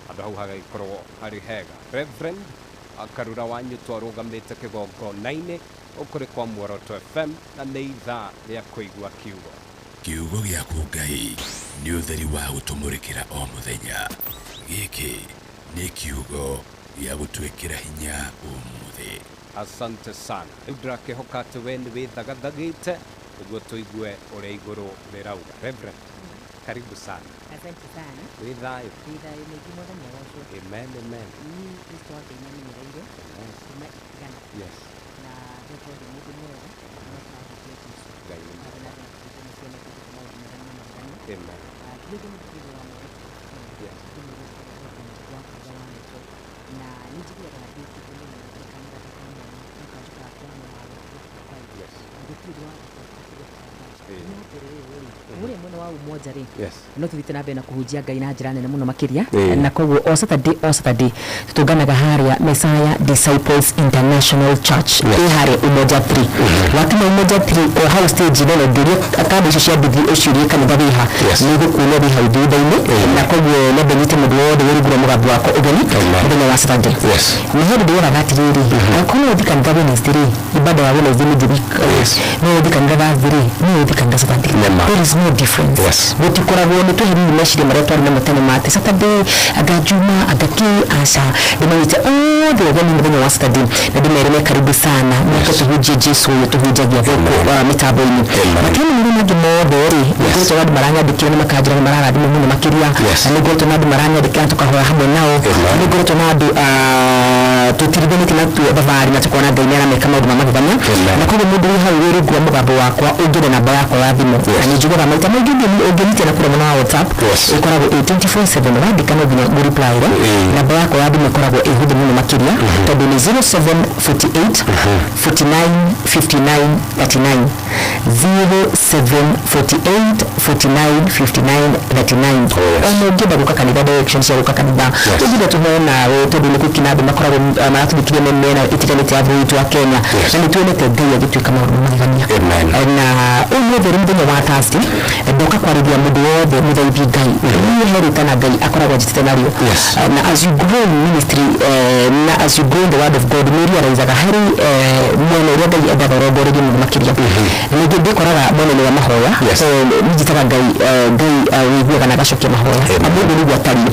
Handũ hau hagagĩkorwo harĩ hega. Reverend Karura wanyu twarũgamĩte kĩgongona-inĩ gũkũ nĩ kwa Muoroto FM na nĩ ithaa rĩa kũigua kiugo. Kiugo gĩaku Ngai nĩ ũtheri wa gũtũmũrĩkĩra o mũthenya. Gĩkĩ nĩ kiugo gĩa gũtwĩkĩra hinya ũmũthĩ. Asante sana. Rĩu ndĩrakĩhoka atĩ we nĩ wĩthagathagĩte nĩguo tũigue ũrĩa igũrũ rĩrauga. Reverend, karibu sana. Asante sana. Wĩ thayũ? Wĩ thayũ mũingĩ, Mwathani agocwo. Amen, amen. Niĩ Kristo wa Ngai nĩamenyereire kuma Ghana. Na ngoretwo ndĩ mũndũ mwega kuma tũrahunjia Jesu. Ngai nĩ Ngathiĩ na mbere kũhunjia na ciana kũhunjia maũndũ mega na magegania. Amen. Kĩrĩa ũngĩmũthikĩrĩria wa Muoroto FM, ndĩmwĩre Reverend wa Karura wa Ndeto. Na nĩ njiguaga ndĩ kĩndũ mũno nĩ kanya gaka ka mwanya nĩ kanjũkaga kwaria nawe gũkũ Ngai. Na gũtirĩ ũndũ wa bata makĩria kũhanda. No mbere ĩyo rĩ, kũrĩa mwena wa Umoja rĩ, no tũthiĩte na mbere na kũhunjia Ngai na njĩra nene mũno makĩria. Na koguo o Saturday o Saturday tũtũnganaga harĩa Messiah Disciples International Church ĩ harĩa Umoja 3. Wakinya Umoja 3 o hau stage no ũngĩũria kamba icio cia nduthi ũciũrie kanitha wĩha, nĩ ũgũkuonia wĩ hau thutha-inĩ. Na koguo nyambe nyite mũndũ wothe wĩ rungu rwa mũgambo wakwa ũgeni mũthenya wa Saturday. Na he hĩndĩ ndĩroraga atĩrĩrĩ, angĩkorwo no ũthiĩ kanitha Wednesday rĩ, ibada ya Wednesday nĩ njũru, no ũthiĩ kanitha Thursday rĩ, no ũthiĩ kanitha Saturday. There is no difference. Gũtikoragwo nĩ twehereirie meciria marĩa twarĩ namo tene ma atĩ Saturday anga Juma anga kĩ, aca. Ndĩmanyite othe ũgeni mũthenya wa Saturday na ndĩmere me karibu sana moke tũhunjie Jesu ũyũ tũhunjagia gũkũ mĩtambo-inĩ. Makĩria marĩa mangĩ mothe rĩ, nĩngoretwo na andũ maranyandĩkĩra na makanjĩra nĩ mararathimwo mũno makĩria. Na nĩngoretwo na andũ maranyandĩkĩra na tũkahoya hamwe nao. Nĩngoretwo na andũ tũtirithanĩtie na tuo thabarĩ na tũkona Ngai nĩ arameka maũndũ ma magegania. Na koguo mũndũ wĩ hau wĩ rungu rwa mũgambo wakwa ũngĩenda namba yakwa ya thimũ, na nĩ njugaga maita maingĩ ũngĩnyitia na kũrĩa mwena wa WhatsApp, ĩkoragwo ĩ 24/7, wandĩka no nginya ngũ reply ĩre. Namba yakwa ya thimũ ĩkoragwo ĩ hũthũ mũno makĩria tondũ nĩ 0748 49 59 39, 0748 49 59 39. Ona ũngĩenda gũka kanitha, direction cia gũka kanitha, ũngĩenda tũhoe nawe, tondũ nĩ gũkina andũ makoragwo maratũthikĩria me mĩena ĩtiganĩte ya bũrũri witũ wa Kenya, na nĩ tuonete Ngai agĩtuĩka maũndũ ma magegania. Na ũmũthĩ ũrĩ mũthenya wa Thursday, ndoka kwarĩria mũndũ wothe mũthaithi Ngai. Niĩ he rĩtana Ngai akoragwo anjĩtĩte narĩo. Na as you grow in ministry, na as you grow in the word of God, nĩ ũrealizaga harĩ mwena ũrĩa Ngai endaga ũrongorerie mũno makĩria. Ningĩ ndĩkoraga mwena-inĩ wa mahoya, niĩ njĩtaga Ngai Ngai ũiguaga na agacokia mahoya. Amu ũguo nĩguo atariĩ.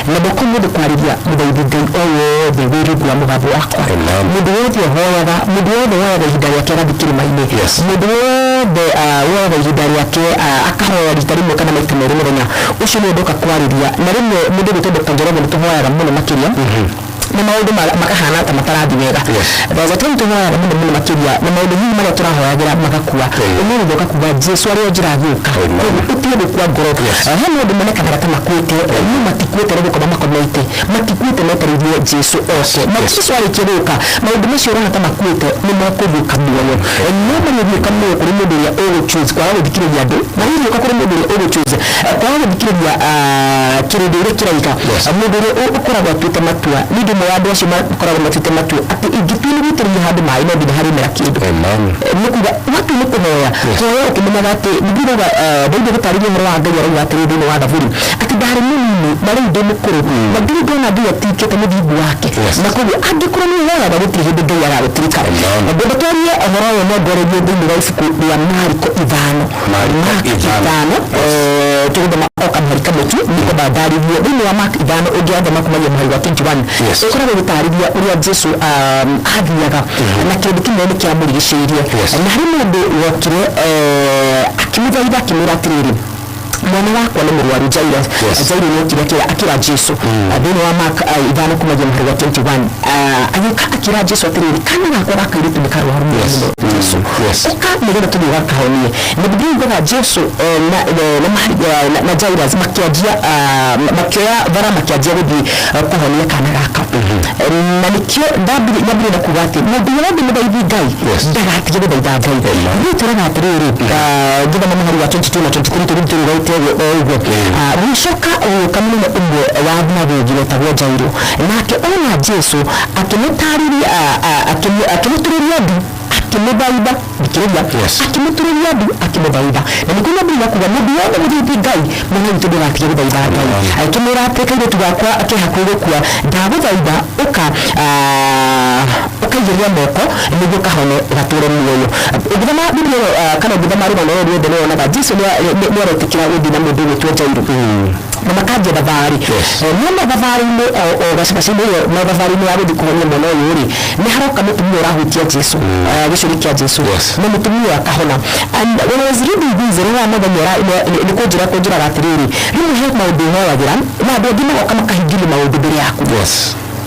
Na ndoka ũmũthĩ kwarĩria mũthaithi Ngai o wothe wĩ rungu rwa mũgambo wakwa. Mũndũ wothe ũhoyaga, mũndũ wothe woyaga ihinda rĩake agathiĩ kĩrĩma-inĩ, mũndũ wothe woyaga ihinda rĩake akahoya rita rĩmwe kana maita merĩ mũthenya, ũcio nĩwe ndoka kwarĩria. Na rĩmwe mũndũ ũgwĩtwo Dr. Njoroge nĩ tũhoyaga mũno makĩria, na maũndũ makahana ta matarathiĩ wega. There's a time tũhoyaga mũno mũno makĩria na maũndũ hihi marĩa tũrahoyagĩra magakua. Ũmũthĩ ndoka kuga Jesu arĩ o njĩra agĩũka. Koguo ũtige gũkua ngoro. He maũndũ monekanaga ta makuĩte, no matikuĩte, nĩ gũkoma makomete. Matikuĩte, metereirie Jesu oke. Na Jesu arĩkia gũka, maũndũ macio ũrona ta makuĩte nĩ mekũriũka muoyo. No marĩriũka muoyo kũrĩ mũndũ ũrĩa ũgũ choose kwaga gũthikĩrĩria andũ, marĩriũka kũrĩ mũndũ ũrĩa ũgũ choose kwaga gũthikĩrĩria kĩrĩndĩ ũrĩa kĩraiga. Mũndũ ũrĩa ũkoragwo atuĩte matua, niĩ ndĩ ũmwe wa andũ acio makoragwo matuĩte matua atĩ ingĩtua nĩ gũitĩrĩria handũ maĩ, no nginya harĩmera kĩndũ. Nĩ kuga watua nĩ kũhoya, hoya ũkĩmenyaga atĩ ningĩ rauga Daudi agĩtarĩria ũhoro wa Ngai arauga atĩrĩ thĩinĩ wa Thaburi atĩ ndarĩ mũnini na rĩu ndĩ mũkũrũ na ndirĩ ndona Ngai atirikĩte mũthingu wake. Na koguo angĩkorwo nĩ ũhoyaga, gũtirĩ hĩndĩ Ngai agagũtirika. Ngwenda twarie ũhoro ũyũ nongorerie thĩinĩ wa ibuku rĩa Mariko 5, Mark 5, tũgũthoma o kamũhari kamwe tu, nĩngwenda ndarĩrie thĩinĩ wa Mark 5, ũngĩathoma kumagia mũhari wa 21, ĩkoragwo ĩgĩtarĩria ũrĩa Jesu athiaga na kĩndũ kĩmwe nĩ kĩamũrigicĩirie. Na harĩ mũndũ wokire akĩmũthaitha akĩmwĩra atĩrĩrĩ, mwana wakwa nĩ mũrwaru. Jairus. Jairus nĩ okire akĩra Jesu thĩinĩ wa Mark 5 kumagia mũhari wa 21, agĩũka akĩra Jesu atĩrĩrĩ, kana gakwa ga kairĩtu nĩ karwaru mũno mũno, Jesu, ũka nĩgetha tũthiĩ ũgakahonie. Na Biblia yugaga Jesu na Jairus makĩanjia makĩoya bara makĩanjia gũthiĩ kũhonia kana gaka. Na nĩkĩo ndambirie na kuga atĩ mũndũ wothe mũthaithi Ngai ndagatige gũthaitha Ngai. Niĩ tũraga atĩrĩrĩ, ngĩthoma mũhari wa 22 na 23, tũrĩ tũrũgaite o ũguo, gũgĩcoka gũgĩũka mũnene ũmwe wa thunagogi wetagwo Jairũ, nake ona Jesu akĩmũtarĩria, akĩmũturĩria ndu. Akĩmũthaitha, thikĩrĩria. Akĩmũturĩria ndu, akĩmũthaitha. Na nĩkĩo nyambĩrĩria kuga mũndũ wothe mũthĩnjĩ Ngai, mwana witũ, ndũgatige gũthaitha Ngai. Akĩmwĩra atĩ kairĩtu gakwa ke hakuhĩ gũkua, ndagũthaitha ũka ũkaigĩrĩre moko nĩguo kahone gatũre muoyo. Ũngĩthoma Biblia ĩyo, kana ũngĩthoma rũgano rũrũ ruothe, nĩwonaga Jesu nĩaretĩkĩra gũthiĩ na mũndũ ũgwĩtwo Jairo na makanjia thabarĩ. Nĩona thabarĩ-inĩ o gacagaca-inĩ ĩyo na thabarĩ-inĩ ya gũthiĩ kũhonia mwana ũyũ rĩ, nĩ haroka mũtumia ũrahutia Jesu, gĩcũrĩ kĩa Jesu, na mũtumia ũyũ akahona. And when I was reading this, rĩrĩa mũthenya nĩ kũnjĩra kũnjĩraga atĩrĩrĩ, rĩmwe he maũndũ ũhoyagĩra na andũ angĩ magoka makahingĩria maũndũ mbere yaku.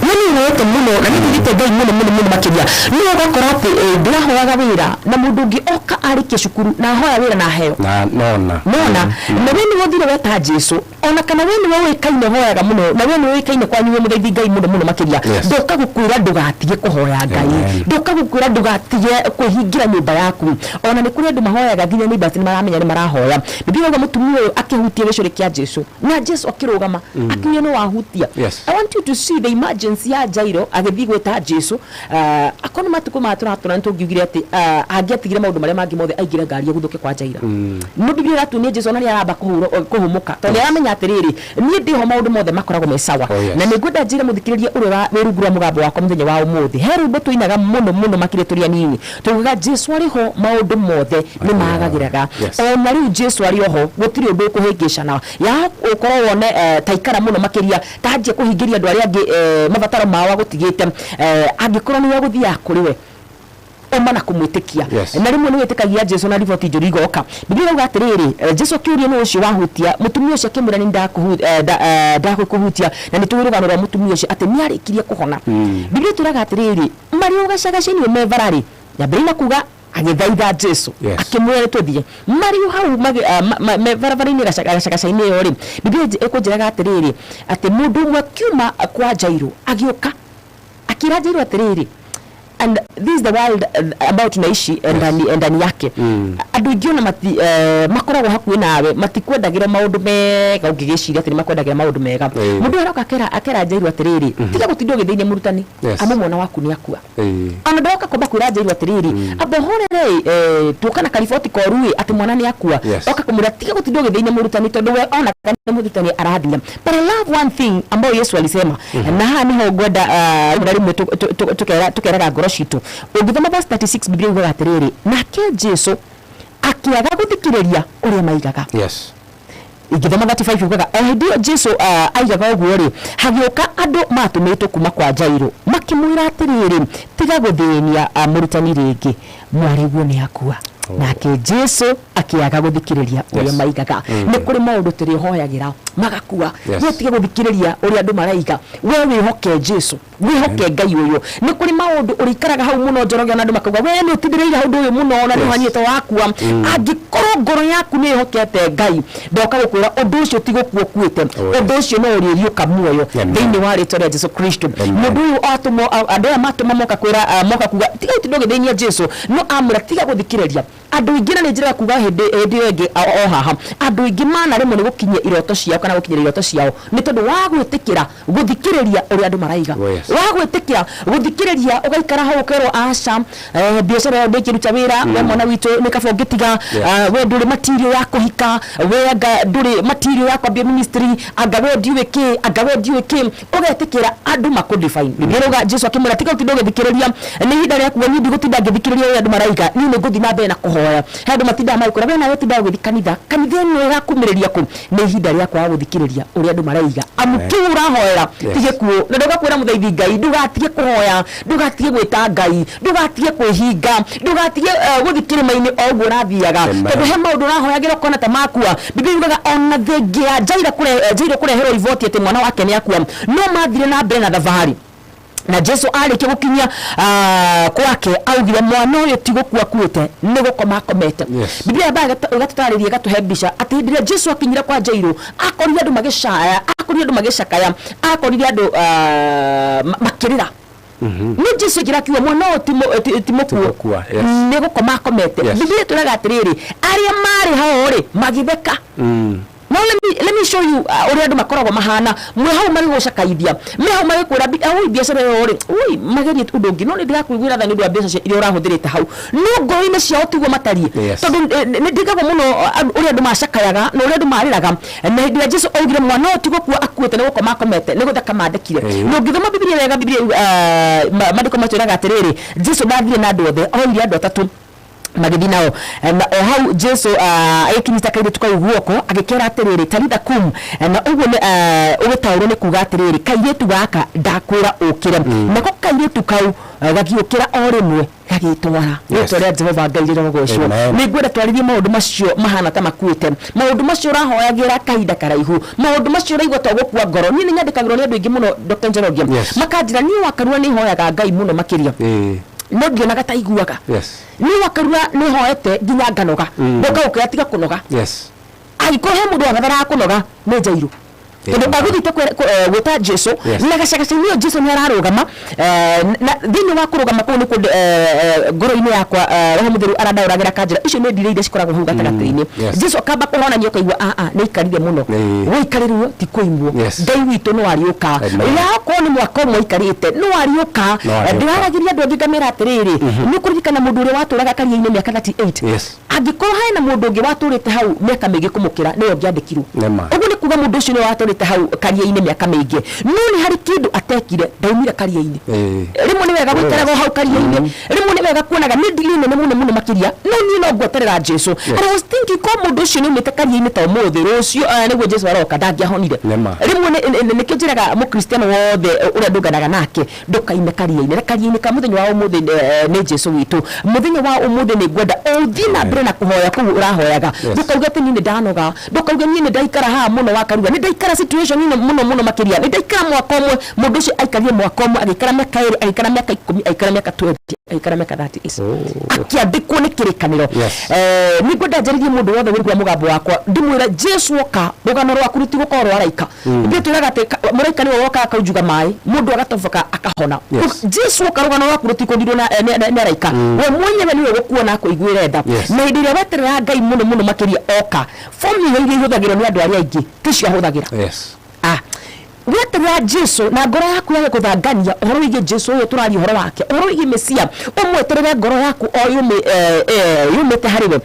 We nĩ ũhoete mũno na nĩ ũthithĩte Ngai mũno mũno mũno makĩria, no ũgakora atĩ ndĩrahoyaga wĩra na mũndũ ũngĩ oka arĩkia cukuru na ahoya wĩra na aheo. Na nona. Nona na we nĩwe ũthire weta Jesu, ona kana we nĩwe ũĩkaine hoyaga mũno, na we nĩwe ũĩkaine kwanyu wĩ mũthaithi Ngai mũno mũno makĩria. Ndoka gũkwĩra ndũgatige kũhoya Ngai. Amen. Ndoka gũkwĩra ndũgatige kwĩhingĩra nyũmba yaku. Ona nĩ kũrĩ andũ mahoyaga nginya neighbors nĩ maramenya nĩ marahoya. Biblia ĩrauga mũtumia ũyũ akĩhutia gĩcũrĩ kĩa Jesu na Jesu akĩrũgama, akiuga no wahutia. I want you to see the emergency ya Jairo agĩthiĩ gwĩta Jesu. Akorwo nĩ matukũ maya tũratũra, nĩ tũngiugire atĩ angĩatigire maũndũ marĩa mangĩ mothe, aingĩre ngari aguthũke kwa Jairo. No Biblia ĩratuonia Jesu ona nĩ aramba kũhũmũka tondũ nĩ aramenya atĩrĩrĩ, niĩ ndĩho, maũndũ mothe makoragwo me sawa. Na nĩ ngwenda njĩre mũthikĩrĩria ũrĩa wĩ rungu rwa mũgambo wakwa mũthenya wa ũmũthĩ, he rwĩmbo tũinaga mũno mũno makĩria tũrĩ anini, tugaga Jesu arĩ ho, maũndũ mothe nĩ magagĩraga. Ona rĩu Jesu arĩ oho, gũtirĩ ũndũ ũkũhĩngĩcana ya ũkorwo wone ta ikara mũno makĩria tanjie kũhingĩria andũ arĩa angĩ mabataro mao agũtigĩte. Angĩkorwo nĩwe gũthiaga kũrĩ we uma na kũmwĩtĩkia. Na rĩmwe nĩ wĩtĩkagia Jesu na riboti njũru igoka. Biblia ĩrauga atĩrĩrĩ, Jesu akĩũria nĩ ũcio wahutia, mũtumia ũcio akĩmwĩra nĩ ndakũhutia. Na nĩ tũĩ rũgano rwa mũtumia ũcio atĩ nĩ arĩkirie kũhona. Biblia ĩtwĩraga atĩrĩrĩ, marĩ o gacagaca-inĩ me bararĩ nyambĩrĩria na kuga agĩthaitha Jesu. Akĩmwĩra tũthiĩ. Marĩ o hau me barabara-inĩ gacagaca-inĩ ĩyo rĩ, Biblia ĩkũnjĩraga atĩrĩrĩ, atĩ mũndũ ũmwe akiuma kwa Jairo agĩũka akĩra Jairo atĩrĩrĩ, and this is the world ambayo tunaishi ndani ndani yake. Andũ aingĩ ona mati makoragwo hakuhĩ nawe matikwendagĩra maũndũ mega, ũngĩgĩciria atĩ nĩ makwendagĩra maũndũ mega. Mũndũ ũyũ aroka akera Jairo atĩrĩrĩ, tiga gũtinda ũgĩthĩnia mũrutani, amu mwana waku nĩ akua. Ona ndoka kwamba kwĩra Jairo atĩrĩrĩ, amba ũhorere, tuoka na kariboti koru ĩ atĩ mwana nĩ akua. Oka kũmwĩra tiga gũtinda ũgĩthĩnia mũrutani tondũ we ona nĩ mũrutani arathia. But I love one thing ambayo Yesu alisema, na haha niho ngwenda na rĩmwe tukeraga ngoro citũ. Ũngĩthoma verse 36, Biblia yugaga atĩrĩrĩ, nake Jesu akĩaga gũthikĩrĩria ũrĩa maigaga. Ingĩthoma 35, yugaga o hĩndĩ ĩyo Jesu aigaga ũguo rĩ, hagĩũka andũ matũmĩtwo kuma kwa Jairo makĩmwĩra atĩrĩrĩ, tiga gũthĩnia mũrutani rĩngĩ, mwarĩguo nĩ akua. Nake Jesu akĩaga gũthikĩrĩria ũrĩa maigaga. Nĩ kũrĩ maũndũ tũrĩhoyagĩra magakua. We tiga gũthikĩrĩria ũrĩa andũ maraiga, we wĩhoke Jesu, wĩhoke Ngai ũyũ. Nĩ kũrĩ maũndũ ũrĩikaraga hau mũno, Njoroge, ona andũ makauga we nĩ ũtindĩrĩire ũndũ ũyũ mũno na nĩ ũhanyĩte wakua. Angĩkorwo ngoro yaku nĩ ĩhokete Ngai, ndoka gũkwĩra ũndũ ũcio ti gũkua ũkuĩte. Ũndũ ũcio no ũrĩriũka muoyo thĩinĩ wa rĩtwa rĩa Jesu Kristo. Mũndũ ũyũ atũmwo, andũ aya matũmwo moka kwĩra moka kuga tiga gũtinda ũgĩthĩnia Jesu, no amwĩra tiga gũthikĩrĩria andũ aingĩ. Na nĩ njĩra kuga hĩndĩ hĩndĩ ĩyo ĩngĩ o haha, andũ aingĩ manaremwo nĩ gũkinyia iroto ciao kana gũkinyĩra iroto ciao nĩ tondũ wa gwĩtĩkĩra gũthikĩrĩria ũrĩa andũ maraiga. Wa gwĩtĩkĩra gũthikĩrĩria, ũgaikara hau ũkerwo aca, biacara ĩyo ndĩngĩruta wĩra, we mwana witũ nĩ kaba ũngĩtiga. We ndũrĩ material ya kũhika, we anga ndũrĩ material ya kwambia ministry, anga we ndiũĩ kĩ, anga we ndiũĩ kĩ. Ũgetĩkĩra andũ makũdefine. Biblia ĩrauga Jesu akĩmwĩra tiga gũtinda ũgĩthikĩrĩria, nĩ ihinda rĩa kuga niĩ ndigũtinda ngĩthikĩrĩria ũrĩa andũ maraiga, niĩ nĩ ngũthiĩ na mbere na kũhoya. He andũ matindaga magĩkwĩra we nawe ũtindaga ũgĩthiĩ kanitha, kanitha ĩno ĩgakumĩrĩria kũ? Nĩ ihinda rĩa kwaga gũthikĩrĩria ũrĩa andũ maraiga, amu kĩu ũrahoera ti gĩkuũ. Na ndoka kwĩra mũthaithi Ngai, ndũgatige kũhoya, ndũgatige gwĩta Ngai, ndũgatige kwĩhinga, ndũgatige gũthiĩ kĩrĩma-inĩ o ũguo ũrathiaga. Tondũ he maũndũ ũrahoyagĩra ũkona ta makua. Biblia yugaga ona thengia ya Jaira Jairo kũreherwo riboti atĩ mwana wake nĩ akua, no mathire na mbere na thabarĩ. Na Jesu arĩkia gũkinya kwake, augire mwana ũyũ ti gũkua akuĩte, nĩ gũkoma akomete. Biblia yambaga ĩgatũtarĩria, ĩgatũhe mbica atĩ hĩndĩ ĩrĩa Jesu akinyire kwa Jairo, akorire andũ magĩcaya, akorire andũ magĩcakaya, akorire andũ makĩrĩra. Nĩ Jesu aingĩra akiuga mwana ũyũ ti mũkuũ, gũkua, yes. Nĩ gũkoma akomete. Biblia ĩtwĩraga atĩrĩrĩ, arĩa marĩ hao rĩ magĩtheka. No Let me show you ũrĩa andũ makoragwo mahana mwe hau magĩgũcakaithia, me hau magĩkwĩra ui biacara ĩyo rĩ, ui magerie ũndũ ũngĩ, no nĩ ndĩrakũiguĩra tha nĩ ũndũ wa mbeca iria ũrahũthĩrĩte hau, no ngoro-inĩ ciao tiguo matariĩ. Tondũ nĩ ndigagwo mũno ũrĩa andũ macakayaga na ũrĩa andũ marĩraga, na hĩndĩ ĩrĩa Jesu augire mwana ũyũ ti gũkua akuĩte, nĩ gũkoma akomete, nĩ gũtheka mandekire. Na ũngĩthoma Bibilia wega, Bibilia maandĩko matwĩraga atĩrĩrĩ, Jesu ndathire na andũ othe, oire andũ atatũ magĩthiĩ nao. Na o hau Jesu agĩkinyita kairĩtu kau guoko, agĩkera atĩrĩrĩ, "Talitha kum," na ũguo nĩ ũgĩtaũrwo nĩ kuga atĩrĩrĩ, "Kairĩtu gaka, ndakwĩra ũkĩre." Nako kairĩtu kau gagĩũkĩra o rĩmwe, gagĩtwara. Rĩtwa rĩa Jehova Ngai rĩrogocwo. Amen. Nĩ ngwenda twarĩrie maũndũ macio mahana ta makuĩte, maũndũ macio ũrahoyagĩra kahinda karaihu, maũndũ macio ũraigua ta ũgũkua ngoro. Niĩ nĩ nyandĩkagĩrwo nĩ andũ aingĩ mũno, Dr. Njoroge, makanjĩra niĩ Wakarura nĩ hoyaga Ngai mũno makĩria, no ndionaga ta iguaga. Niĩ Wakarura nĩ hoete nginya nganoga, ngoka gũkĩra tiga kũnoga. Angĩkorwo he mũndũ wabataraga kũnoga, nĩ Jairũ, tondũ agũthiĩte gwĩta Jesu na gacagaca-inĩ ĩyo Jesu nĩ ararũgama, na thĩinĩ wa kũrũgama kũu nĩkuo ngoro-inĩ yakwa Roho Mũtheru arandaũragĩra kanjĩra icio nĩ ndirĩ iria cikoragwo hau gatagatĩ-inĩ. Jesu akamba kũhonania, ũkaigua aa nĩ aikarire mũno. Gũikarĩrwo ti kũimwo. Ngai witũ no arĩũka. Yakorwo nĩ mwaka ũmwe aikarĩte, no arĩũka. No arĩũka. Ndĩraragĩria andũ angĩ ngamera atĩrĩrĩ, nĩ ũkũririkana mũndũ ũrĩa watũraga karia-inĩ mĩaka 38? Angĩkorwo hena mũndũ ũngĩ watũrĩte hau mĩaka mĩingĩ kũmũkĩra, nĩwe ũngĩandĩkirwo. Nĩma. Ũguo nĩ kuga mũndũ ũcio nĩwe watũrĩte hau karia-inĩ mĩaka mĩingĩ, no nĩ harĩ kĩndũ atekire, ndaumire karia-inĩ. Rĩmwe nĩ wega gũikaraga o hau karia-inĩ, rĩmwe nĩ wega kuonaga nĩ ndiri nene mũno mũno makĩria, no niĩ no ngweterera Jesu. And I was thinking, ko mũndũ ũcio nĩ aumĩte karia-inĩ ta ũmũthĩ rũciũ, nĩguo Jesu aroka, ndangĩahonire. Nĩma. Rĩmwe nĩkĩo njĩraga mũkristiano wothe ũrĩa ndũnganaga nake, ndũkaime karia-inĩ, na karia-inĩ ka mũthenya wa ũmũthĩ nĩ Jesu witũ. Mũthenya wa ũmũthĩ nĩ ngwenda ũthiĩ na mbere na kũhoya kũu ũrahoyaga. Ndũkauge atĩ niĩ nĩ ndanoga, ndũkauge niĩ nĩ ndaikara haha mũno Wakaruga, nĩ ndaikara situation ĩno mũno mũno makĩria, nĩ ndaikara mwaka ũmwe. Mũndũ ũcio aikarire mwaka ũmwe, agĩikara mĩaka 2, agĩikara mĩaka 10, agĩikara mĩaka 20, agĩikara mĩaka 38, akĩandĩkwo nĩ kĩrĩkanĩro. Nĩ ngwenda njarĩrie mũndũ wothe wĩigua mũgambo wakwa, ndĩmwĩre Jesu oka, rũgano rwaku rũtigũkorwo rwa raika. Ithuĩ twĩraga atĩ mũraika nĩwe wokaga akaunjuga maĩ, mũndũ agatoboka akahona. Jesu oka, rũgano rwaku rũtikũndirwo nĩ araika, we mwenyewe nĩwe ũgũkuona akũiguĩre tha. Na hĩndĩ ĩrĩa weterera Ngai mũno mũno makĩria oka, formula iria ihũthagĩrwo nĩ andũ arĩa aingĩ ticio ahũthagĩra. Ah, weterera Jesu na ngoro yaku yage gũthangania ũhoro wĩgiĩ Jesu ũyũ tũraria ũhoro wake, ũhoro wĩgiĩ Mesia, ũmweterere ngoro yaku o yũmĩte harĩ we,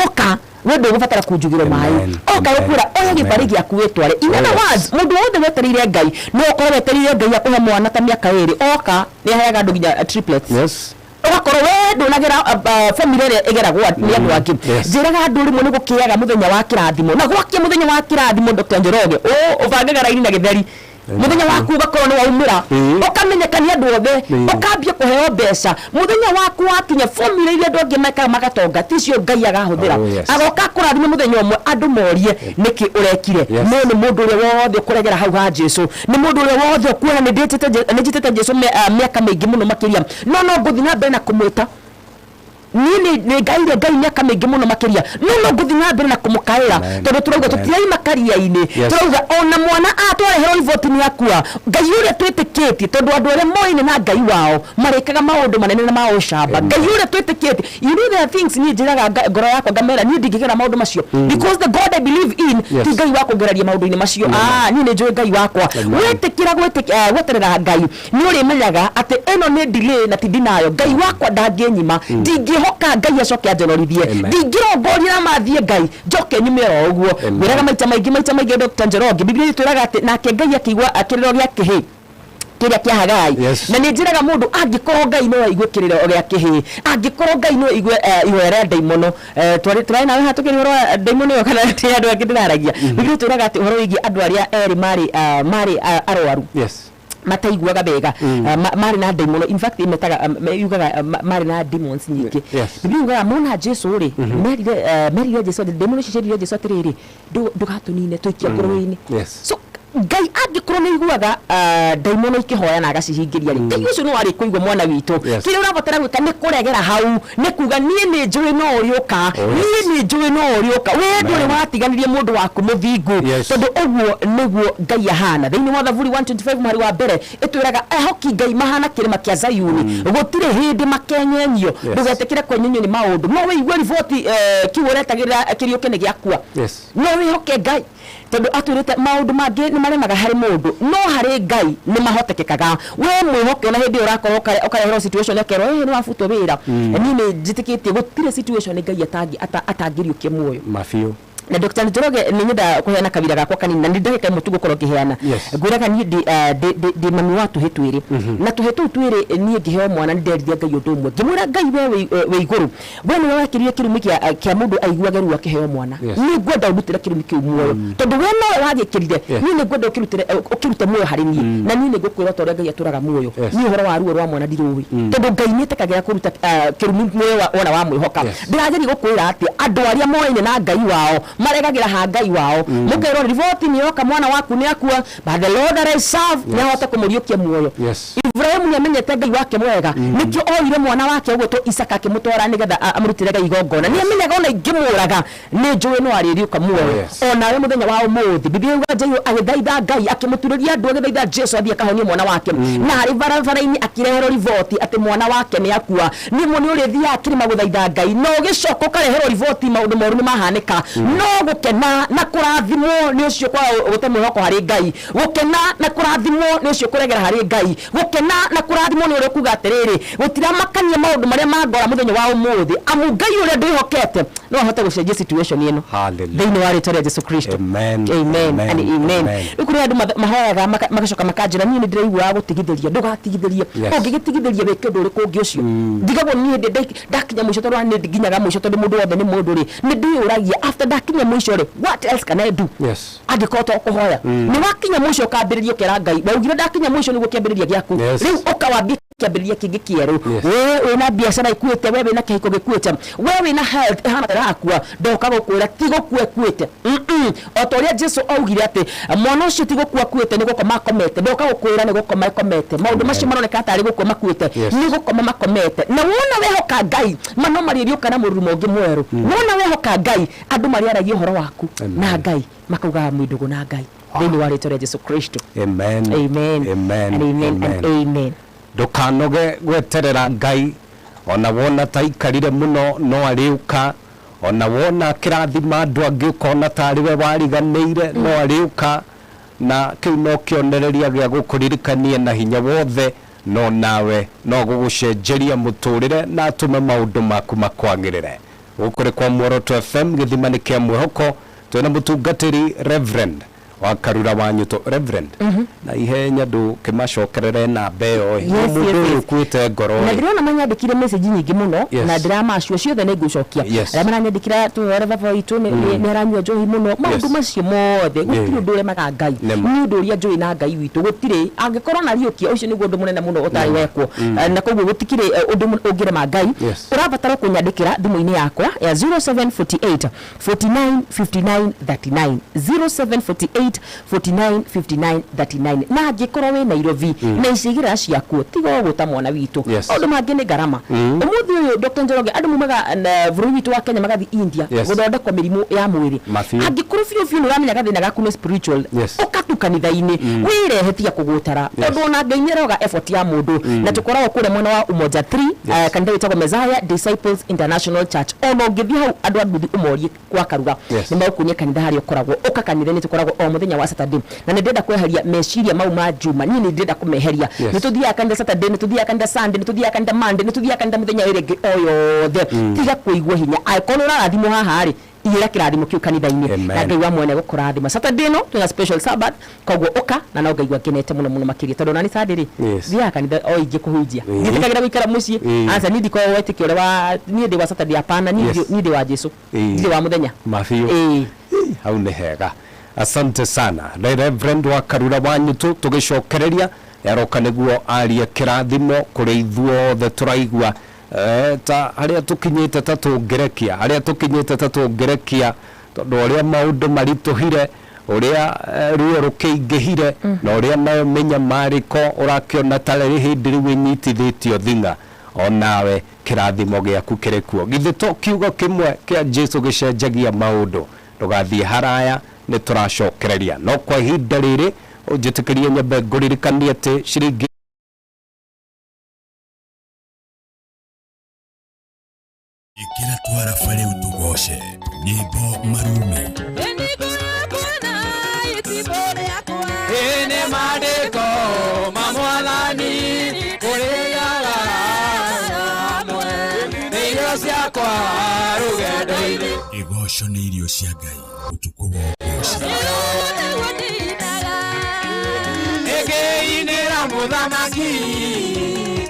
oka we ndũgũbatara kunjugĩrwo maĩ. Oka gũkwĩra oya gĩbarĩ gĩaku wĩtware. In other words, mũndũ wothe wetereire Ngai, no ũkorwo wetereire Ngai akũhe mwana ta mĩaka 2, oka nĩ aheaga andũ nginya triplets. Ũgakorwo we ndũnagera formula ĩrĩa ĩgeragwo nĩ andũ angĩ. Njĩraga andũ rĩmwe nĩ gũkĩaga mũthenya wa kĩrathimo, na gwakia mũthenya wa kĩrathimo, Dr. Njoroge, ũbangaga raini na gĩtheri, mũthenya waku ũgakorwo nĩ waumĩra, ũkamenyeka nĩ andũ othe, ũkambia kũheo mbeca. Mũthenya waku wakinya, formula iria andũ angĩ mekaga magatonga ticio Ngai agahũthĩra. Agoka akũrathime mũthenya ũmwe, andũ morie nĩkĩ ũrekire. No nĩ mũndũ ũrĩa wothe ũkũregera hau ha Jesu, nĩ mũndũ ũrĩa wothe ũkuona nĩ njĩtĩte Jesu mĩaka mĩingĩ mũno makĩria, no ngũthiĩ na mbere na kũmwĩta. Niĩ nĩ ngaire Ngai mĩaka mĩingĩ mũno makĩria, no ngũthiĩ na mbere na kũmũkaĩra. Tondũ tũrauga tũtiraima karia-inĩ. Tũrauga ona mwana atwareherwo riboti nĩ akua, Ngai ũrĩa twĩtĩkĩtie, tondũ andũ arĩa moaine na Ngai wao marĩkaga maũndũ manene na ma ũcamba. Ngai ũrĩa twĩtĩkĩtie, you know, there are things niĩ njĩraga ngoro yakwa ngamera niĩ ndingĩgera maũndũ macio, because the God I believe in ti Ngai wa kũngeraria maũndũ-inĩ macio. Ah, niĩ nĩ njũĩ Ngai wakwa. Wetĩkĩra gweterera Ngai, nĩ ũrĩmenyaga atĩ ĩno nĩ delay na ti denial. Ngai wakwa ndangĩnyima. Ndingĩhoka Ngai acoke anjonorithie. Ndingĩrongoria na mathiĩ Ngai njoke nyume oro ũguo. Ngwĩraga maita maingĩ, maita maingĩ, Dr. Njoroge, Biblia ĩtwĩraga atĩ nake Ngai akĩigua kĩrĩro gĩa kĩhĩ kĩrĩa kĩa Hagai. Na nĩ njĩraga mũndũ, angĩkorwo Ngai no aigue kĩrĩro gĩa kĩhĩ, angĩkorwo Ngai no aigue ihoya rĩa ndaimono, twarĩ nawe haha tũkĩria ũhoro wa ndaimono ĩyo, kana ti andũ angĩ ndĩraragia? Biblia ĩtwĩraga atĩ ũhoro wĩgiĩ andũ arĩa erĩ marĩ arwaru, mataiguaga wega, marĩ na ndaimono, in fact metaga yugaga marĩ na demons nyingĩ. Biblia yugaga mona Jesu rĩ, merire Jesu atĩ ndaimono icio cierire Jesu atĩrĩrĩ, "Ndũgatũnine, tũikie ngũrwe-inĩ." So Ngai angĩkorwo nĩ iguaga ndaimono ikĩhoya na agacihingĩria rĩ, Ngai ũcio no arĩ kũigua mwana witũ. Kĩrĩa ũrabatara gwĩka nĩ kũregera hau, nĩ kuga niĩ nĩ njũĩ no ũrĩũka, niĩ nĩ njũĩ no ũrĩũka, we ndũrĩ watiganĩria mũndũ waku mũthingu. Tondũ ũguo nĩguo Ngai ahana. Thĩinĩ wa Thaburi 125 mũhari wa mbere ĩtwĩraga ehoki Ngai mahana kĩrĩma kĩa Zayuni, gũtirĩ hĩndĩ makenyenyio. Ndũgetĩkĩre kwenyenyio nĩ maũndũ. No wĩigue riboti kiu ũretagĩrĩra kĩriũke nĩ gĩakua, no wĩhoke Ngai. Tondũ atwĩrĩte maũndũ mangĩ nĩ maremaga harĩ mũndũ, no harĩ Ngai nĩ mahotekekaga. We mwĩhoke ona hĩndĩ ĩyo ũrakorwo ũkareherwo situation ũkerwo ĩĩ nĩ wabutwo wĩra. Niĩ nĩ njĩtĩkĩtie gũtirĩ situation Ngai atangĩriũkia muoyo. Mabiũ. Na Dr. Njoroge, nĩ nyenda kũheana kawira gakwa kanini, na nĩ ndagĩka ĩmwe tu ngũkorwo ngĩheana. Ngwĩraga niĩ ndĩ mami wa tũhĩ twĩrĩ, na tũhĩ tũu twĩrĩ niĩ ngĩheo mwana nĩ nderire Ngai ũndũ ũmwe, ngĩmwĩra, "Ngai, we wĩ igũrũ, we nĩwe wekĩrire kĩrumi kĩa mũndũ aiguage ruo akĩheo mwana. Nĩ ngwenda ũndutĩre kĩrumi kĩu muoyo, tondũ we nowe wagĩkĩrire. Niĩ nĩ ngwenda ũkĩrute muoyo harĩ niĩ, na niĩ nĩ ngũkwĩra ta ũrĩa Ngai atũraga muoyo, niĩ ũhoro wa ruo rwa mwana ndirũĩ, tondũ Ngai nĩ etĩkagĩra kũruta kĩrumi muoyo wona wamwĩhoka." Ndĩrageria gũkwĩra atĩ andũ arĩa moaine na Ngai wao maregagĩra ha Ngai wao. Mũkerwo riboti nĩ yoka, mwana waku nĩ akua, but the Lord that I serve nĩ ahote kũmũriũkia muoyo. Ibrahimu nĩ amenyete Ngai wake mwega, nĩkĩo oire mwana wake ũgwĩtwo Isaka akĩmũtwara nĩgetha amũrutĩre Ngai igongona. Nĩ amenyaga ona ingĩmũraga nĩ njũĩ no arĩriũka muoyo. Onawe mũthenya wa ũmũthĩ, Biblia yuga Jairũ agĩthaitha Ngai, akĩmũturĩria andũ, agĩthaitha Jesu athiĩ akahonie mwana wake, na arĩ barabara-inĩ akĩreherwo riboti atĩ mwana wake nĩ akua. Nĩ nĩ ũrĩthiaga kĩrĩma gũthaitha Ngai na ũgĩcoka ũkareherwo riboti maũndũ moru nĩ mahanĩka, no gũkena na kũrathimwo nĩ ũcio kwaga gũte mwĩhoko harĩ Ngai, gũkena na kũrathimwo nĩ ũcio kũregera harĩ Ngai, gũkena na kũrathimwo nĩ ũrĩa ũkuga atĩrĩrĩ, "Gũtiramakania maũndũ marĩa mangora mũthenya wa ũmũthĩ, amu Ngai ũrĩa ndĩhokete no ahote gũcenjia situation ĩno," Hallelujah. thĩinĩ wa rĩtwa rĩa Jesu Kristo. Amen. Amen. Amen. And amen. Amen. Rĩu kũrĩ andũ mahoyaga magacoka makanjĩra, "Niĩ nĩ ndĩraiguaga gũtigithĩria." Ndũgatigithĩrie. Yes. Ũngĩgĩtigithĩria wĩke ũndũ ũrĩkũ ũngĩ ũcio? Ndigagwo niĩ hĩndĩ ndakinya mũico, tondũ nĩ nginyaga mũico, tondũ mũndũ wothe nĩ mũndũ rĩ, nĩ ndĩyũragia, after ndakinya mũico rĩ, what else can I do? Angĩkorwo to kũhoya. Nĩ wakinya mũico ũkambĩrĩria ũkera Ngai, waugire ndakinya mũico nĩguo kĩambĩrĩria gĩaku. Yes. Rĩu ũkawambia kĩambĩrĩria kĩngĩ kĩerũ. We wĩna biacara ikuĩte, we wĩna kĩhiko gĩkuĩte, we wĩna health ĩhana ta ĩrakua, ndoka gũkwĩra ti gũkua ĩkuĩte. O ta ũrĩa Jesu augire atĩ mwana ũcio ti gũkua akuĩte, nĩ gũkoma akomete, ndoka gũkwĩra nĩ gũkoma ĩkomete. Maũndũ macio maroneka tarĩ gũkua makuĩte, Yes. nĩ gũkoma makomete. Na wona wehoka Ngai, mano marĩriũka na mũrurumo ũngĩ mwerũ. Wona wehoka Ngai, andũ marĩaragia ũhoro waku na Ngai, makaugaga mwĩ ndũgũ na Ngai, thĩinĩ wa rĩtwa rĩa Jesu Kristo. Amen. Amen. Amen. And amen and amen. Ndũkanoge gweterera Ngai, ona wona ta ikarire mũno, no arĩũka. Ona wona kĩrathima andũ angĩ, ũkona tarĩ we wariganĩire, no arĩũka. Na kĩu no kĩonereria gĩa gũkũririkania na hinya wothe, no nawe no gũgũcenjeria mũtũrĩre na atũme maũndũ maku makwagĩrĩre. Gũkũ nĩ kwa Muoroto FM, gĩthima nĩ kĩa mwĩhoko. Twĩna mũtungatĩri Reverend wa Karura wa Nyuto. Reverend, na ihenya ndũkĩmacokerere namba ĩyo ĩ. Mũndũ ũyũ ũkuĩte ngoro Na ĩ. ndĩrona manyandĩkire message nyingĩ mũno. Na ndĩramacua ciothe, nĩ ngũcokia. Arĩa maranyandĩkĩra tũhore baba witũ nĩ aranyua njohi mũno, maũndũ macio mothe, gũtirĩ ũndũ ũremaga Ngai. Nĩma. Nĩ ũndũ ũrĩa njũĩ na Ngai witũ gũtirĩ angĩkorwo na riũkia ũcio nĩguo ũndũ mũnene mũno ũtarĩ wekwo. Na koguo gũtikĩrĩ ũndũ ũngĩrema Ngai. Ũrabatara kũnyandĩkĩra thimũ-inĩ yakwa ya 0748 49 59 39, 0748 49 59 39. Na angĩkorwo wĩ Nairobi na icigĩrĩra ciakuo, tiga ũgũta mwana witũ. Maũndũ mangĩ nĩ ngarama. Ũmũthĩ ũyũ, Dr. Njoroge, andũ mumaga na bũrũri witũ wa Kenya magathiĩ India gũthondekwo mĩrimũ ya mwĩrĩ. Mabiũ. Angĩkorwo biũ biũ nĩ ũramenya gathĩna gaku nĩ spiritual, ũka tu kanitha-inĩ wĩrehe, tiga kũgũtara, tondũ ona Ngai nĩ aroga effort ya mũndũ. Na tũkoragwo kũrĩa mwena wa Umoja 3, kanitha wĩtagwo Messiah Disciples International Church. Ona ũngĩthiĩ hau andũ a nduthi ũmorie kwa Karuga, nĩ magũkuonia kanitha harĩa ũkoragwo. Ũka kanitha-inĩ, tũkoragwo o mũthenya wa Saturday. Na nĩ ndĩrenda kweheria meciria mau ma Juma, niĩ nĩ ndĩrenda kũmeheria. Nĩ tũthiaga kanitha Saturday, nĩ tũthiaga kanitha Sunday, nĩ tũthiaga kanitha Monday, nĩ tũthiaga kanitha mũthenya ĩrĩa ĩngĩ o yothe. Tiga kũigua hinya. Angĩkorwo nĩ ũrarathimwo haha rĩ, igĩra kĩrathimo kĩu kanitha-inĩ, Amen. na Ngai wa mwene gũkũrathima. Saturday ĩno twĩna special Sabbath, koguo ũka na no ngaigua ngenete mũno mũno makĩria, tondũ ona nĩ Sunday rĩ, thiaga kanitha o ingĩ kũhunjia. Ndiĩtĩkagĩra gũikara mũciĩ. Aca, niĩ ndikoragwo wetĩkio ũrĩa wa niĩ ndĩ wa Saturday, hapana. Niĩ niĩ ndĩ wa Jesu, ndirĩ wa mũthenya. Mabiũ. Hau nĩ hega, asante sana. Nĩ Reverend wa Karura wa Nyutu, tũgĩcokereria nĩaroka nĩguo arie kĩrathimo kũrĩ ithuothe tũraigua ta harĩa tũkinyĩte ta tũngĩrekia, harĩa tũkinyĩte ta tũngĩrekia, tondũ ũrĩa maũndũ maritũhire, ũrĩa ruo rũkĩingĩhire, na ũrĩa nayo mĩnyamarĩko ũrakĩona ta rĩ hĩndĩ rĩu ĩnyitithĩtio thing'a, onawe kĩrathimo gĩaku kĩrĩ kuo. Githĩ to kiugo kĩmwe kĩa Jesu gĩcenjagia maũndũ? Ndũgathiĩ haraya, nĩ tũracokereria, no kwa ihinda rĩrĩ ũnjĩtĩkĩrie nyambe ngũririkanie atĩ ciringi Ĩkĩra twaraba rĩu tũgoce nyĩmbo marumi. Ũgoco nĩ irio cia Ngai ũtukũ wa ũgoci. Ĩngĩinĩra mũthamaki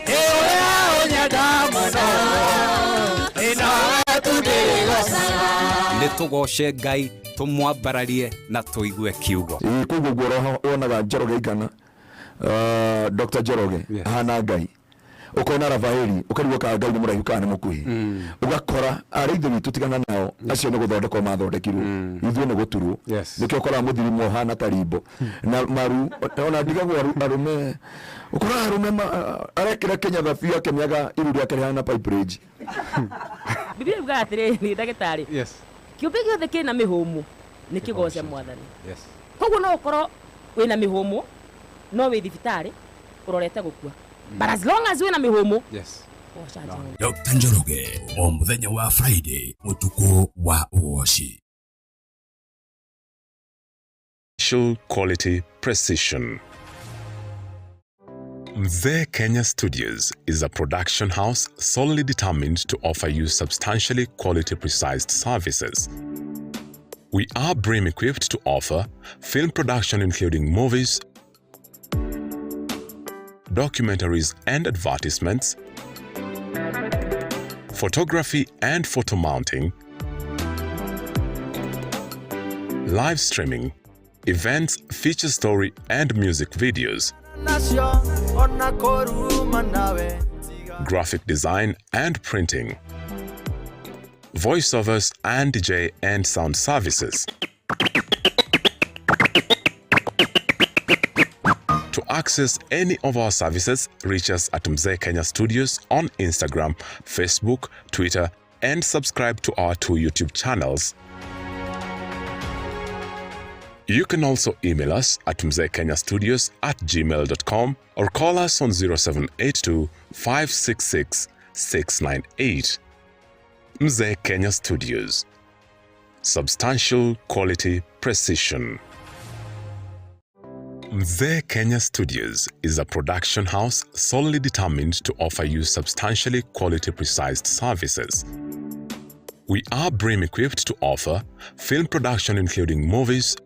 ĩũrĩa ũnyenda mũno ĩnowe tu ndĩrĩgocaga. Nĩ tũgoce Ngai, tũmwambararie na tũigue kiugo. Ĩĩ, koguo guo wonaga Njoroge Igana, Dr. Njoroge ahana Ngai, ukona Rafaeli ukarigwo kana Ngai nĩ mũraihu kana nĩ mũkuhĩ, ũgakora arĩa ithe witũ tigana nao acio nĩ gũthondekwo mathondekirwo, ithuĩ nĩ gũturwo. Nĩkĩo ũkoraga mũthirimo ũhana ta rimbo na maru, ona ndigagwo arũme, ũkoraga arũme arekĩra kĩnyatha biũ akĩmĩaga iru rĩake rĩhana pipe range. Biblia yugaga atĩrĩrĩ, ndagĩtarĩ, kĩũmbe gĩothe kĩna mĩhũmũ nĩ kĩgoce Mwathani. Koguo no ũkorwo wĩna mĩhũmũ no wĩ thibitarĩ ũrorete gũkua, but as long as wĩna mĩhũmũ, goca Jehova. Dr. Njoroge o mũthenya wa Friday ũtukũ wa ũgoci. Quality precision. Mzee Kenya Studios is a production house solely determined to offer you substantially quality precise services. We are brim equipped to offer film production including movies, documentaries and advertisements, photography and photo mounting, live streaming, events, feature story and music videos, graphic design and printing, voiceovers and DJ and sound services. To access any of our services, reach us at Mzee Kenya Studios on Instagram, Facebook, Twitter, and subscribe to our 2 YouTube channels. You can also email us at mzeekenyastudios@gmail.com or call us on 0782 566 698. Mzee Kenya Studios. Substantial quality precision. Mzee Kenya Studios is a production house solely determined to offer you substantially quality precise services. We are brim equipped to offer film production including movies,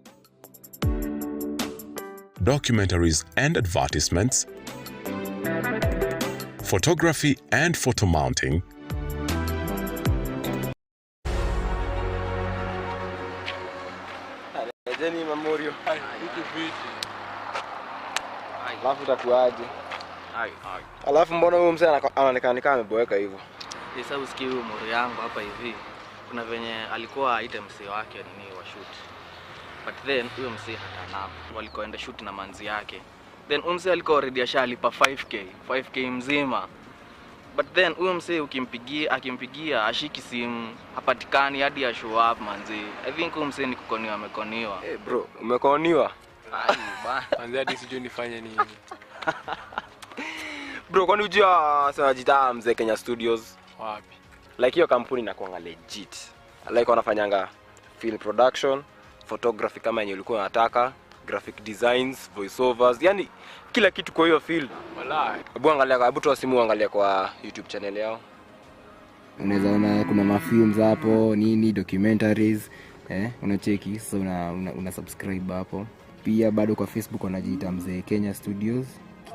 documentaries and advertisements, photography and photo mounting, Jeni Mamorio. Alafu utakuaje? Alafu mbona huyu mzee anaonekana kama ameboeka hivyo? Sasa usikie huyu moro yangu hapa hivi. Kuna venye alikuwa aite msee wake nini wa shoot. But then huyo msee hatana. Walikoenda shoot na manzi yake. Then huyo msee alikuwa already ashalipa 5k mzima. But then huyo msee ukimpigia, akimpigia ashiki simu, hapatikani hadi ya show up manzi. I think huyo msee ni kukoniwa, amekoniwa. Eh, bro, umekoniwa? Ai, bana. Manzi hadi sijui nifanye nini. Bro, kwani unajua sana jita Mzee Kenya Studios? Wapi? Like hiyo kampuni inakuanga legit. Like wanafanyanga film production, photography kama yenye ulikuwa unataka, graphic designs, voiceovers, yani kila kitu kwa hiyo field. Walai. Hebu angalia, hebu toa simu angalia kwa YouTube channel yao. Unaweza ona kuna mafilms hapo, nini documentaries, unacheki. Sasa una subscribe hapo. Pia bado kwa Facebook wanajiita Mzee Kenya Studios.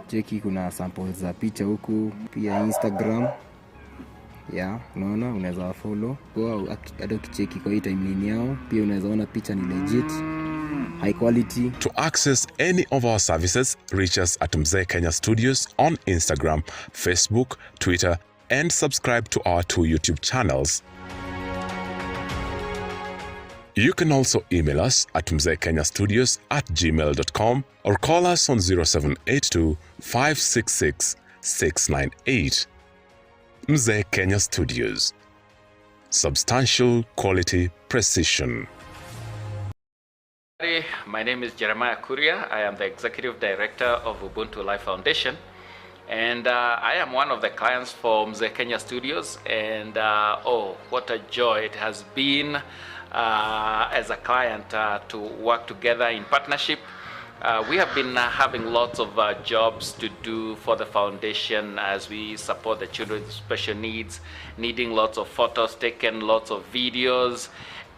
Cheki kuna samples za picha huku, pia Instagram. Yeah, unaona unaweza follow. Kwa hata ukicheki kwa hii timeline yao, pia unaweza ona picha ni legit, high quality. To access any of our services, reach us at Mzee Kenya Studios on Instagram, Facebook, Twitter, and subscribe to our 2 YouTube channels. You can also email us at mzeekenyastudios@gmail.com or call us on 0782 566 698. Mzee Kenya Studios. Substantial quality precision. My name is Jeremiah Kuria. I am the Executive Director of Ubuntu Life Foundation. And I am one of the clients for Mzee Kenya Studios. And oh, what a joy it has been as a client to work together in partnership. We have been having lots of jobs to do for the foundation as we support the children with special needs, needing lots of photos taken, lots of videos.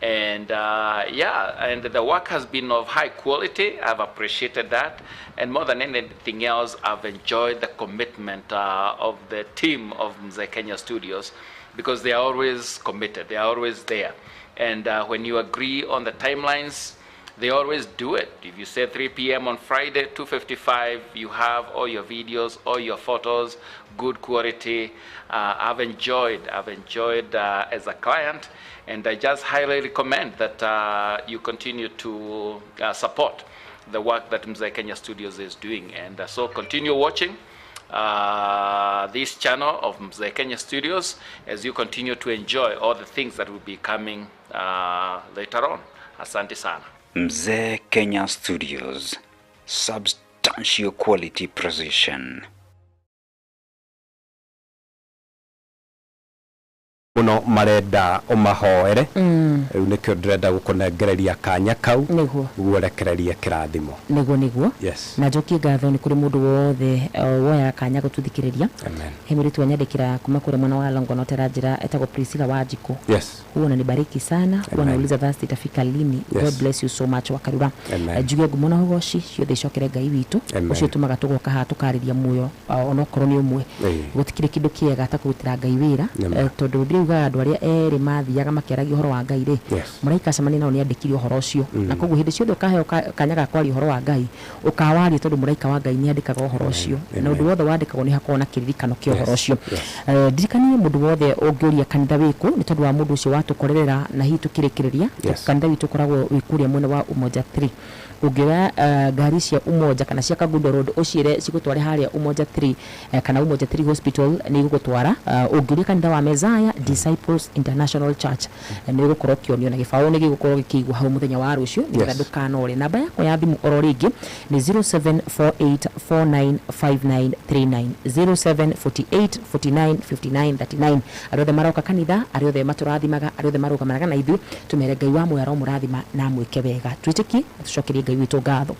And yeah, and the work has been of high quality. I've appreciated that. And more than anything else, I've enjoyed the commitment of the team of Mzee Kenya Studios because they are always committed, they are always there. And when you agree on the timelines, they always do it. If you say 3 p.m. on Friday, 2:55, you have all your videos, all your photos, good quality. I've enjoyed as a client, and I just highly recommend that you continue to support the work that Mzee Kenya Studios is doing. And so continue watching this channel of Mzee Kenya Studios as you continue to enjoy all the things that will be coming later on. Asante sana. Mzee Kenya Studios, substantial quality precision. Muno marenda umahoere riu nikio ndirenda gukunengereria kanya kau niguo rekererie kirathimo niguo yes. Na njokie ngatho ni kuri mundu wothe woya kanya gututhikiriria. Amen. He muritu wanyandikira kuma kuri mwana wa Longonot aranjira etagwo Priscilla Wanjiku. Yes. Huwa unanibariki sana. Huwa nauliza Thursday itafika lini. Yes. God bless you so much Wakarura. Njuge ngumo na ugoci ciothe icokere Ngai witu ucio tumaga tugoka haha tukariria muoyo onokorwo ni umwe gutikire kindu kiega ta kurutira Ngai wira tondu ndiugaga andu aria eri mathiaga makiaragia uhoro wa Ngai ri mũraika acemania nao nĩ andĩkire ũhoro ũcio na koguo hĩndĩ ciothe ũkaheo kanya ga kwaria ũhoro wa Ngai ũkawaria tondũ mũraika wa Ngai nĩ andĩkaga ũhoro ũcio na ũndũ wothe wandĩkagwo nĩ hakoragwo na kĩririkano kĩa ũhoro ũcio. Ndirikanie mũndũ wothe ũngĩũria kanitha wĩkũ nĩ tondũ wa mũndũ ũcio watũkorerera na hihi tũkĩrĩkĩrĩria kanitha witũ ũkoragwo wĩ kũrĩa mwena wa Umoja 3 ũngĩoya ngari cia Umoja kana cia Kangundo Road ũciĩre cigũtware harĩa Umoja 3 kana Umoja 3 Hospital nĩ igũgũtwara. Ũngĩũria kanitha wa Messiah Disciples International Church nĩ ũgũkorwo ũkĩonio na gĩbaũ nĩ gĩgũkorwo gĩkĩigwo hau mũthenya wa rũciũ nĩgetha ndũkanore. Namba yakwa ya thimũ oro rĩngĩ nĩ 0748495939 0748495939. Arĩa othe maroka kanitha, arĩa othe matũrathimaga, arĩa othe marũgamanaga na ithuĩ, tũmere Ngai wa muoyo aromũrathima na amwĩke wega. Twĩtĩkie tũcokerie Ngai witũ ngatho.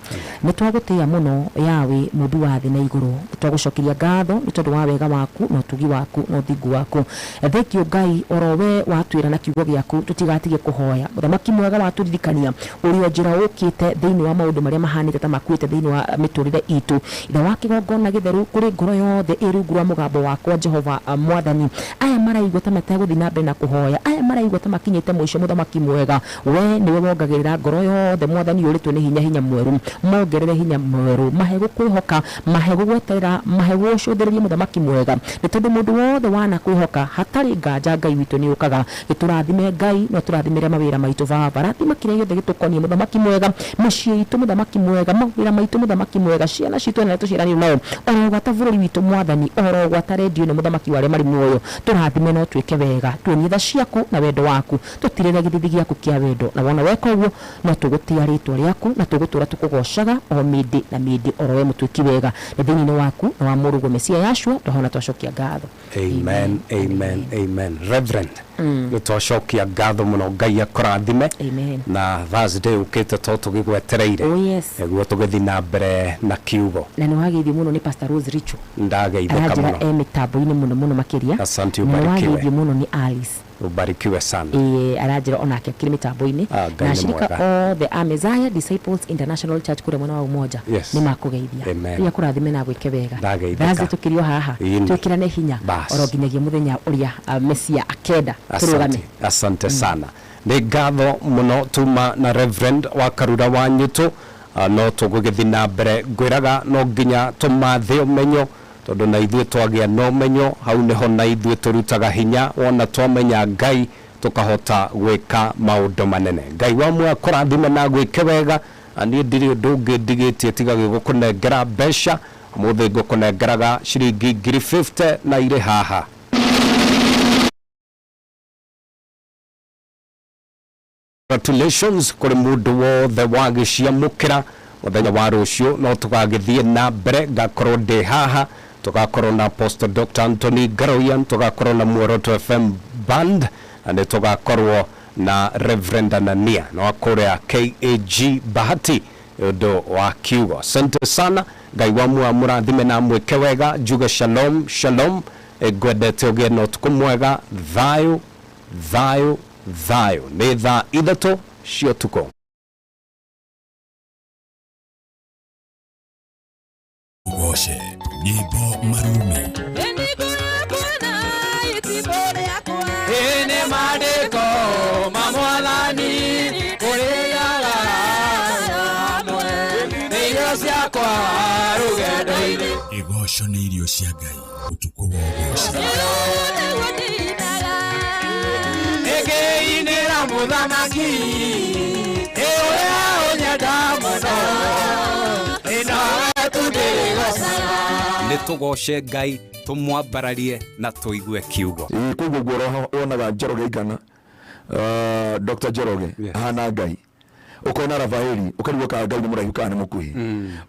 Nĩ twagũtĩĩa mũno Yawe mũmbi wa thĩ na igũrũ, twagũcokeria ngatho nĩ tondũ wa wega waku na ũtugi waku na ũthingu waku. Thengio Ngai oro we watwĩra na kiugo gĩaku tũtigatige kũhoya. Mũthamaki mwega watũririkania ũrĩa njĩra ũkĩte thĩinĩ wa maũndũ marĩa mahanĩte ta makuĩte thĩinĩ wa mĩtũrĩre itũ. Ithe wa kĩgongona gĩtheru kũrĩ ngoro yothe ĩ rungu rwa mũgambo wakwa Jehova Mwathani, aya maraigua ta mategũthiĩ na mbere na kũhoya, aya maraigua ta makinyĩte mũico. Mũthamaki mwega, we nĩwe wongagĩrĩra ngoro yothe Mwathani ũrĩtwo nĩ hinya mweru, mongerere hinya mweru, mahe gũkwĩhoka, mahe gũgweterera, mahe gũcũthĩrĩria. Mũthamaki mwega, nĩ tondũ mũndũ wothe wana kwĩhoka hatarĩ nganja Ngai witũ nĩ ũkaga. Gĩtũrathime Ngai no tũrathimĩre mawĩra maitũ Baba, rathima kĩrĩa gĩothe gĩtũkoniĩ Mũthamaki mwega, mĩciĩ itũ Mũthamaki mwega, mawĩra maitũ Mũthamaki mwega, ciana citũ na tũciaranio nao, oro gwata bũrũri witũ Mwathani, oro gwata redio ĩno Mũthamaki wa arĩa marĩ muoyo, tũrathime no twĩke wega, tuonie tha ciaku na wendo waku, tũtirĩre gĩthithi gĩaku kĩa wendo, na wona weka ũguo no tũgũtĩa rĩtwa rĩaku na tũgũtũra tũkũgocaga o mĩndĩ na mĩndĩ, oro we mũtuĩki wega. Nĩ thĩinĩ waku na wa mũrũguo Mesia Yashua twahona twacokia ngatho. Amen, amen, amen. Reverend, nĩ twacokia ngatho mũno, Ngai akũrathime. Na Thursday ũkĩte to tũgĩgwetereire nĩguo tũgĩthiĩ na mbere na kiugo. Na nĩ wageithio mũno nĩ Pastor Rose Richo, ndageithĩka mũno, aranjĩra e mĩtambo-inĩ mũno mũno makĩria. Asante, na ubarikiwe. Wageithio mũno nĩ Alice, ubarikiwe sana. Aranjĩra onake akĩrĩ mĩtambo-inĩ na ashirika othe a Messiah Disciples International Church kũrĩa mwena wa Umoja nĩ makũgeithia. Ngai akũrathime na gwĩke wega. Thursday tũkĩrio haha twĩkĩrane hinya oro nginyagia mũthenya ũrĩa Mesia akenda tũrũgame. Asante sana. Nĩ ngatho mũno tuma na Reverend wa Karura wa Nyũtũ. No tũgũgĩthiĩ na mbere ngwĩraga no nginya tũmathe ũmenyo tondũ na ithuĩ twagĩa na ũmenyo hau nĩho na ithuĩ tũrutaga hinya, wona twamenya Ngai tũkahota gwĩka maũndũ manene. Ngai wa muoyo akũrathime na gwĩke wega. Niĩ ndirĩ ũndũ ũngĩ ndigĩtie tiga gĩgũkũnengera mbeca. Ũmũthĩ ngũkũnengeraga ciringi 50,000 na irĩ haha. Congratulations kũrĩ mũndũ wothe wagĩciamũkĩra mũthenya wa rũciũ. No tũgagĩthiĩ na mbere, ngakorwo ndĩ haha, tũgakorwo na Apostle Dr. Anthony Garoyan, tũgakorwo na Muoroto FM Band, na nĩ tũgakorwo na Reverend Anania na wa kũrĩa KAG Bahati ũndũ wa kiugo. Asante sana. Ngai wa muoyo amũrathime na amwĩke wega. Njuge shalom shalom. Ngwendete ũgĩe na ũtukũ mwega. Thayũ thayũ Thayũ. Nĩ thaa 3 cia ũtukũ. Ugoce nyĩmbo marumi. Nĩ maandĩko ma Mwathani kũrĩaga hamwe nĩ irio ciakwa rũgendo-inĩ. Igoco nĩ irio cia Ngai ũtukũ wa ũgoci. Nĩngĩinĩra mũthamaki ũrĩa ũnyenda mũno, ĩnowe tu ndĩrĩgocaga. Nĩ tũgoce Ngai, tũmwambararie na tũigue kiugo. Ĩĩ, koguo guo wonaga Njoroge Igana, Dr. Njoroge ahana Ngai, ukona Rafaeli ukarigwo kana Ngai nĩ mũraihu kana nĩ mũkuhĩ,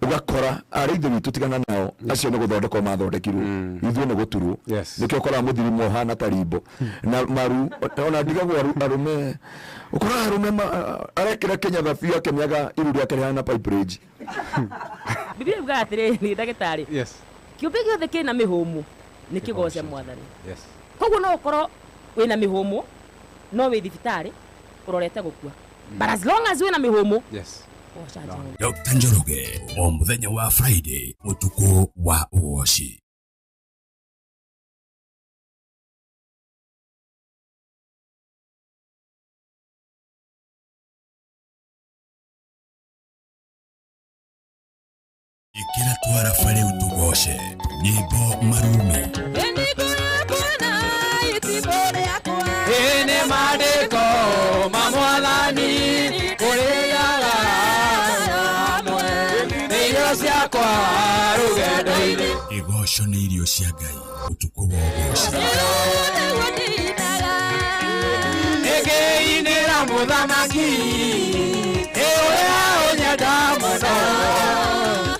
ũgakora arĩ ithe witũ tigana nao acio nĩ gũthondekwo mathondekirwo, ithuĩ nĩ gũturwo. Nĩkĩo ũkoraga mũthiri ũhana ta rimbo na maru. Ona ndigagwo arũme, ũkoraga arũme arekĩra kĩnyatha biũ akĩmĩaga iru rĩake rĩhana pipe range. Biblia yugaga atĩrĩrĩ, ndagĩtarĩ, kĩũmbe gĩothe kĩna mĩhũmũ nĩ kĩgoce Mwathani. Koguo no ũkorwo wĩna mĩhũmũ no wĩ thibitarĩ ũrorete gũkua, but as long as wĩna mĩhũmũ, goca Jehova. Dr. Njoroge o mũthenya wa Friday ũtukũ wa ũgoci. Ĩkĩra twaraba rĩu tũgoce nyĩmbo marumi. Nĩ maandĩko ma Mwathani kũrĩaga hamwe nĩ irio ciakwa rũgendo-inĩ. Igoco nĩ irio cia Ngai ũtukũ wa ũgoci. Nĩngĩinĩra mũthamaki ũrĩa ũnyenda mũno,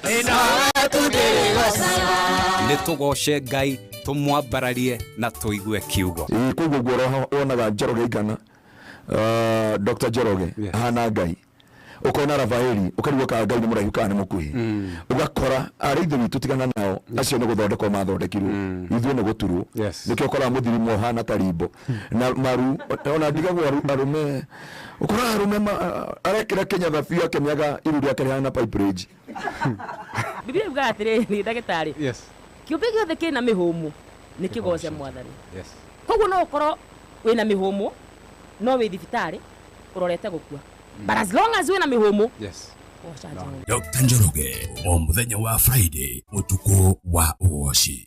ĩnowe tu ndĩrĩgocaga. Nĩ tũgoce Ngai, tũmwambararie na tũigue kiugo. Ĩĩ, koguo guo wonaga Njoroge Igana, Dr. Njoroge ahana Ngai, ukona Rafaeli ukarigwo kana Ngai nĩ mũraihu kana nĩ mũkuhĩ, ũgakora arĩ ithe witũ tigana nao acio nĩ gũthondekwo mathondekirwo, ithuĩ nĩ gũturwo. Nĩkĩo ũkoraga mũthiri ũhana ta rimbo na maru. Ona ndigagwo arũme, ũkoraga arũme arekĩra kĩnyatha biũ akĩmĩaga iru rĩake rĩhana pipe range. Biblia yugaga atĩrĩrĩ, ndagĩtarĩ, kĩũmbe gĩothe kĩna mĩhũmũ nĩ kĩgoce Mwathani. Koguo no ũkorwo wĩna mĩhũmũ no wĩ thibitarĩ ũrorete gũkua, but as long as wĩna mĩhũmũ, goca Jehova. Dr. Njoroge o mũthenya wa Friday ũtukũ wa ũgoci.